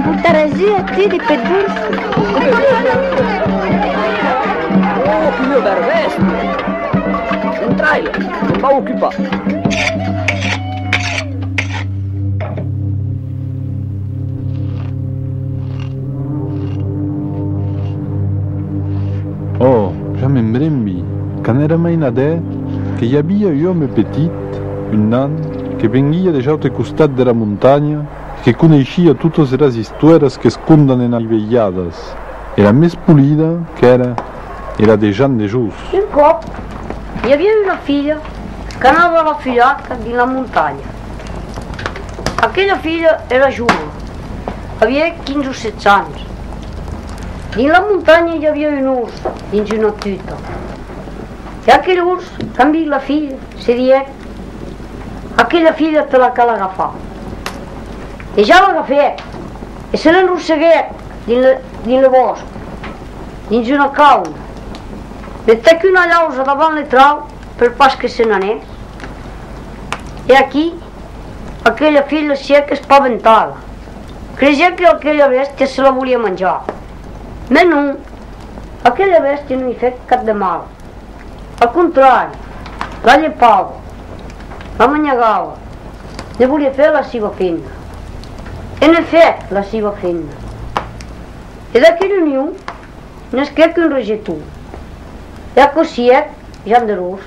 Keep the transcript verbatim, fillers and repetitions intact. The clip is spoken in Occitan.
Portaràs a tu de pèls d'ors? Oh, quina bèra bèstia! Entraile, me'n vau ocupar. Oh, ja me'n brembi, quand èra mainadèth, que i avia un òme petit, un nan, que venguia deth aute costat dera montanha, que coneishia totas eras istoèras que's condan enas velhadas, era mès polida qu'èra era de Jan Dejós. Un còp, i avia una filha qu'anava a la fulaca dins la montanha. Aquela filha èra jova, avia quinze o setze ans. Dins la montanha i avia un ors dins una tuta. E aquel ors, quand vic la filha, se dièc: «Aquela filha te la cal agafar.» E ja l'agafèc, e se l'enrosseguèc dins le, dins le bòsc, dins una cauna. Metèc una lausa davant le trauc per pas que se n'anèsse. E aquí, aquela filha sièc espaventada. Cresièc que aquela bèstia se la voliá manjar. Mès non, aquela bèstia non i fèc cap de mal. Al contrari, la lhepava, la manhagava, ne voliá fèr la siva femna. E ne fèc la siva femna. E d'aquela union nesquèc un regeton. E aquò sièc Jan Dejós.